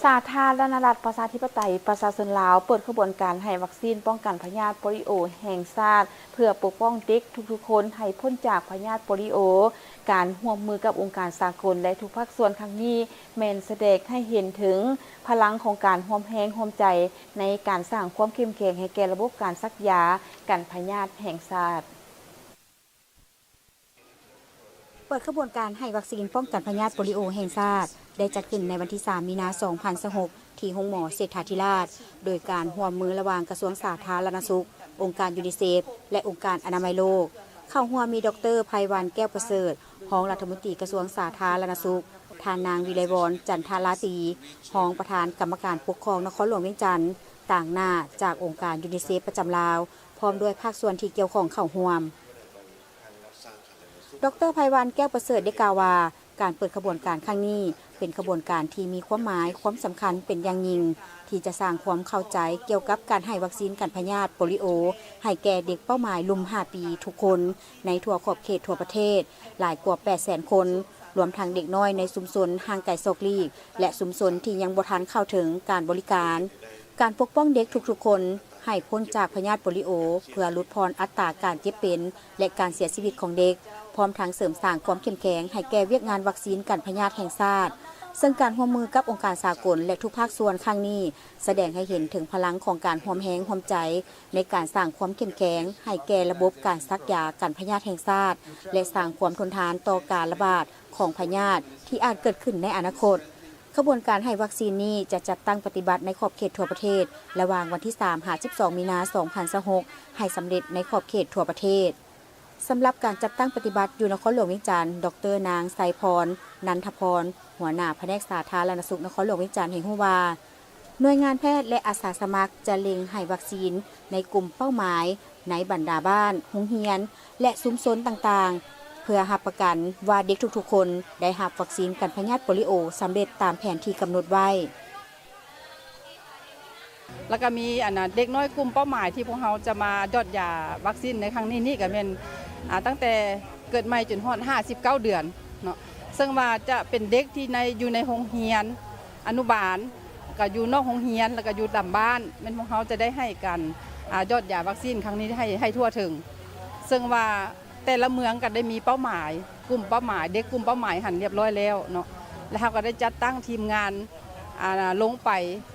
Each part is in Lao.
ສາທາລະນະລັດ ປະຊາທິປະໄຕ ປະຊາຊົນລາວ ເປີດຂະບວນການໃຫ້ວັກຊີນປ້ອງກັນພະຍາດໂປລິໂອແຫ່ງຊາດ ເພື່ອປົກປ້ອງເດັກທຸກໆຄົນໃຫ້ພົ້ນຈາກພະຍາດໂປລິໂອ. ການຮ່ວມມືກັບອົງການສາກົນ ແລະ ທຸກພາກສ່ວນຄັ້ງນີ້ ແມ່ນສະແດງໃຫ້ເຫັນເຖິງພະລັງຂອງການຮ່ວມແຮງຮ່ວມໃຈ ໃນການສ້າງຄວາມເຂັ້ມແຂງໃຫ້ແກ່ລະບົບການສັກຢາກັນພະຍາດແຫ່ງຊາດ. ເປີດຂະບວນການໃຫ້ວັກຊີນປ້ອງກັນພະຍາດໂປລິໂອແຫ່ງຊາດ ໄດ້ຈັດຂຶ້ນໃນວັນທີສາມ ມີນາ ສອງພັນຊາວຫົກ ທີ່ໂຮງໝໍເສດຖາທິລາດ ໂດຍການຮ່ວມມືລະຫວ່າງກະຊວງສາທາລະນະສຸກ, ອົງການຢູນິເຊຟ ແລະ ອົງການອະນາໄມໂລກ. ເຂົ້າຮ່ວມມີ ດອກເຕີ ໄພວັນ ແກ້ວປະເສີດ ຮອງລັດຖະມົນຕີກະຊວງສາທາລະນະສຸກ, ທ່ານນາງ ວິໄລວອນ ຈັນທະລາຕີ ຮອງປະທານກຳມະການປົກຄອງນະຄອນຫຼວງວຽງຈັນ, ຕາງໜ້າຈາກອົງການຢູນິເຊຟປະຈຳລາວ ພ້ອມດ້ວຍພາກສ່ວນທີ່ກ່ຽວຂ້ອງເຂົ້າຮ່ວມ. ດອກເຕີ ໄພວັນ ແກ້ວປະເສີດ ໄດ້ກ່າວວ່າ ການເປີດຂະບວນການຄັ້ງນີ້ ເປັນຂະບວນການທີ່ມີຄວາມໝາຍ, ຄວາມສຳຄັນເປັນຢ່າງຍິ່ງ ທີ່ຈະສ້າງຄວາມເຂົ້າໃຈກ່ຽວກັບການໃຫ້ວັກຊີນກັນພະຍາດໂປລິໂອ ໃຫ້ແກ່ເດັກເປົ້າໝາຍລຸ່ມຫ້າປີທຸກຄົນ ໃນທົ່ວຂອບເຂດທົ່ວປະເທດ ຫຼາຍກວ່າແປດແສນຄົນ, ລວມທັງເດັກນ້ອຍໃນຊຸມຊົນຫ່າງໄກສອກຫຼີກ ແລະ ຊຸມຊົນທີ່ຍັງບໍ່ທັນເຂົ້າເຖິງການບໍລິການ. ການປົກປ້ອງເດັກທຸກໆຄົນ ໃຫ້ພົ້ນຈາກພະຍາດໂປລິໂອ ເພື່ອຫຼຸດຜ່ອນອັດຕາການເຈັບເປັນ ແລະ ການເສຍຊີວິດຂອງເດັກ, ພ້ອມທັງເສີມສ້າງຄວາມເຂັ້ມແຂງໃຫ້ແກ່ວຽກງານວັກຊີນກັນພະຍາດແຫ່ງຊາດ, ເຊິ່ງການຮ່ວມມືກັບອົງການສາກົນ ແລະ ທຸກພາກສ່ວນຄັ້ງນີ້ ສະແດງໃຫ້ເຫັນເຖິງພະລັງຂອງການຮ່ວມແຮງຮ່ວມໃຈ ໃນການສ້າງຄວາມເຂັ້ມແຂງໃຫ້ແກ່ລະບົບການສັກຢາກັນພະຍາດແຫ່ງຊາດ ແລະ ສ້າງຄວາມທົນທານຕໍ່ການລະບາດຂອງພະຍາດທີ່ອາດເກີດຂຶ້ນໃນອະນາຄົດ. ຂະບວນການໃຫ້ວັກຊີນນີ້ຈະຈັດຕັ້ງປະຕິບັດໃນຂອບເຂດທົ່ວປະເທດ ລະຫວ່າງວັນທີສາມ ຫາ ສິບສອງ ມີນາ ສອງພັນຊາວຫົກ ໃຫ້ສຳເລັດໃນຂອບເຂດທົ່ວປະເທດ. ສຳລັບການຈັດຕັ້ງປະຕິບັດຢູ່ນະຄອນຫຼວງວຽງຈັນ, ດອກເຕີ ນາງ ໄຊພອນ ນັນທະພອນ ຫົວໜ້າພະແນກສາທາລະນະສຸກນະຄອນຫຼວງວຽງຈັນ ໃຫ້ຮູ້ວ່າ ໜ່ວຍງານແພດ ແລະ ອາສາສະໝັກຈະເລັ່ງໃຫ້ວັກຊີນໃນກຸ່ມເປົ້າໝາຍໃນບັນດາບ້ານ, ໂຮງຮຽນ ແລະ ຊຸມຊົນຕ່າງໆ ເພື່ອຮັບປະກັນວ່າເດັກທຸກໆຄົນໄດ້ຮັບວັກຊີນກັນພະຍາດໂປລິໂອສຳເລັດຕາມແຜນທີ່ກຳນົດໄວ້. ແລ້ວກໍມີ ອັນນ່າ ເດັກນ້ອຍກຸ່ມເປົ້າໝາຍທີ່ພວກເຮົາຈະມາຢອດຢາວັກຊີນໃນຄັ້ງນີ້ນີ້ ກໍແມ່ນ ອ່າ ຕັ້ງແຕ່ເກີດໃໝ່ຈົນຮອດຫ້າສິບເກົ້າເດືອນເນາະ, ເຊິ່ງວ່າຈະເປັນເດັກທີ່ໃນ ຢູ່ໃນໂຮງຮຽນອະນຸບານ ກໍຢູ່ນອກໂຮງຮຽນ ແລ້ວກໍຢູ່ຕາມບ້ານ, ແມ່ນພວກເຮົາຈະໄດ້ໃຫ້ການ ອ່າ ຢອດຢາວັກຊີນຄັ້ງນີ້ໃຫ້ ໃຫ້ທົ່ວເຖິງ, ເຊິ່ງວ່າ ແຕ່ລະເມືອງກໍໄດ້ມີເປົ້າໝາຍ, ກຸ່ມເປົ້າໝາຍ, ເດັກກຸ່ມເປົ້າໝາຍຫັ້ນລຽບຮ້ອຍແລ້ວເນາະ, ແລ້ວເຮົາກໍໄດ້ຈັດຕັ້ງທີມງານ ອ່າ ລົງໄປ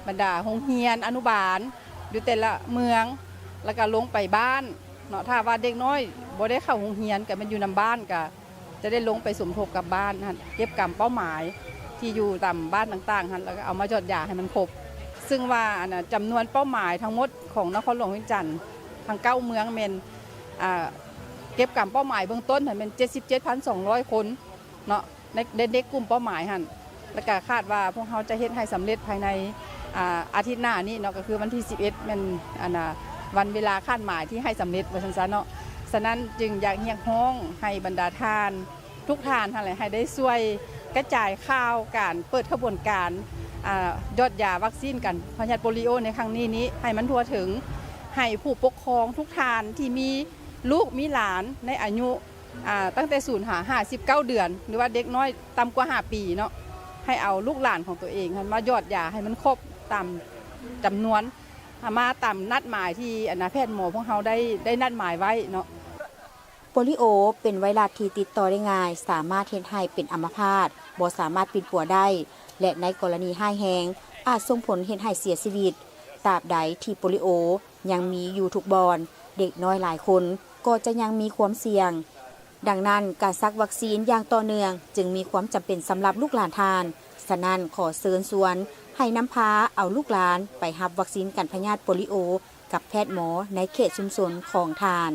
ບັນດາໂຮງຮຽນອະນຸບານຢູ່ແຕ່ລະເມືອງ, ແລ້ວກໍລົງໄປບ້ານເນາະ, ຖ້າວ່າເດັກນ້ອຍບໍ່ໄດ້ເຂົ້າໂຮງຮຽນ ກໍແມ່ນຢູ່ນຳບ້ານ ກໍຈະໄດ້ລົງໄປສົມທົບກັບບ້ານຫັ້ນ, ເກັບກຳເປົ້າໝາຍທີ່ຢູ່ຕາມບ້ານຕ່າງໆຫັ້ນ ແລ້ວກໍເອົາມາຢອດຢາໃຫ້ມັນຄົບ. ເຊິ່ງວ່າ ອັນນ່າ ຈຳນວນເປົ້າໝາຍທັງໝົດຂອງນະຄອນຫຼວງວຽງຈັນ ທັງເກົ້າເມືອງແມ່ນ ອ່າ ເກັບກຳເປົ້າໝາຍເບື້ອງຕົ້ນຫັ້ນແມ່ນເຈັດສິບເຈັດພັນສອງຮ້ອຍຄົນເນາະ ໃນ ໃນເດັກກຸ່ມເປົ້າໝາຍຫັ້ນ, ແລ້ວກະຄາດວ່າພວກເຮົາຈະເຮັດໃຫ້ສຳເລັດພາຍໃນ ອ່າ ອາທິດໜ້ານີ້ເນາະ, ກໍຄືວັນທີສິບເອັດແມ່ນ ອັນນ່າ ວັນເວລາຄາດໝາຍທີ່ໃຫ້ສຳເລັດ ວ່າຊັ້ນຊະເນາະ. ສະນັ້ນຈຶ່ງຢາກຮຽກຮ້ອງໃຫ້ບັນດາທ່ານ ທຸກທ່ານຫັ້ນແຫຼະ ໃຫ້ໄດ້ຊ່ວຍກະຈາຍຂ່າວການເປີດຂະບວນການ ອ່າ ຢອດຢາວັກຊີນກັນພະຍາດໂປລິໂອໃນຄັ້ງນີ້ນີ້ ໃຫ້ມັນທົ່ວເຖິງ, ໃຫ້ຜູ້ປົກຄອງທຸກທ່ານທີ່ມີລູກມີຫຼານໃນອາຍຸ ອ່າ ຕັ້ງແຕ່ສູນຫາຫ້າສິບເກົ້າເດືອນ ຫຼືວ່າເດັກນ້ອຍຕ່ຳກວ່າຫ້າປີເນາະ, ໃຫ້ເອົາລູກຫຼານຂອງຕົວເອງຫັ້ນມາຢອດຢາໃຫ້ມັນຄົບຕາມຈຳນວນ, ມາຕາມນັດໝາຍທີ່ ອັນນ່າ ແພດໝໍພວກເຮົາໄດ້ ໄດ້ນັດໝາຍໄວ້ເນາະ. ໂປລິໂອເປັນໄວຣັສທີ່ຕິດຕໍ່ໄດ້ງ່າຍ, ສາມາດເຮັດໃຫ້ເປັນອຳມະພາດ, ບໍ່ສາມາດປິ່ນປົວໄດ້ ແລະ ໃນກໍລະນີຮ້າຍແຮງ ອາດສົ່ງຜົນເຮັດໃຫ້ເສຍຊີວິດ. ຕາບໃດທີ່ໂປລິໂອຍັງມີຢູ່ທຸກບ່ອນ, ເດັກນ້ອຍຫຼາຍຄົນກໍຈະຍັງມີຄວາມສ່ຽງ. ດັ່ງນັ້ນ, ການສັກວັກຊີນຢ່າງຕໍ່ເນື່ອງຈຶ່ງມີຄວາມຈຳເປັນສຳລັບລູກຫຼານທ່ານ. ສະນັ້ນ, ຂໍເຊີນຊວນໃຫ້ນຳພາເອົາລູກຫຼານໄປຮັບວັກຊີນກັນພະຍາດໂປລິໂອກັບແພດໝໍໃນເຂດຊຸມຊົນຂອງທ່ານ.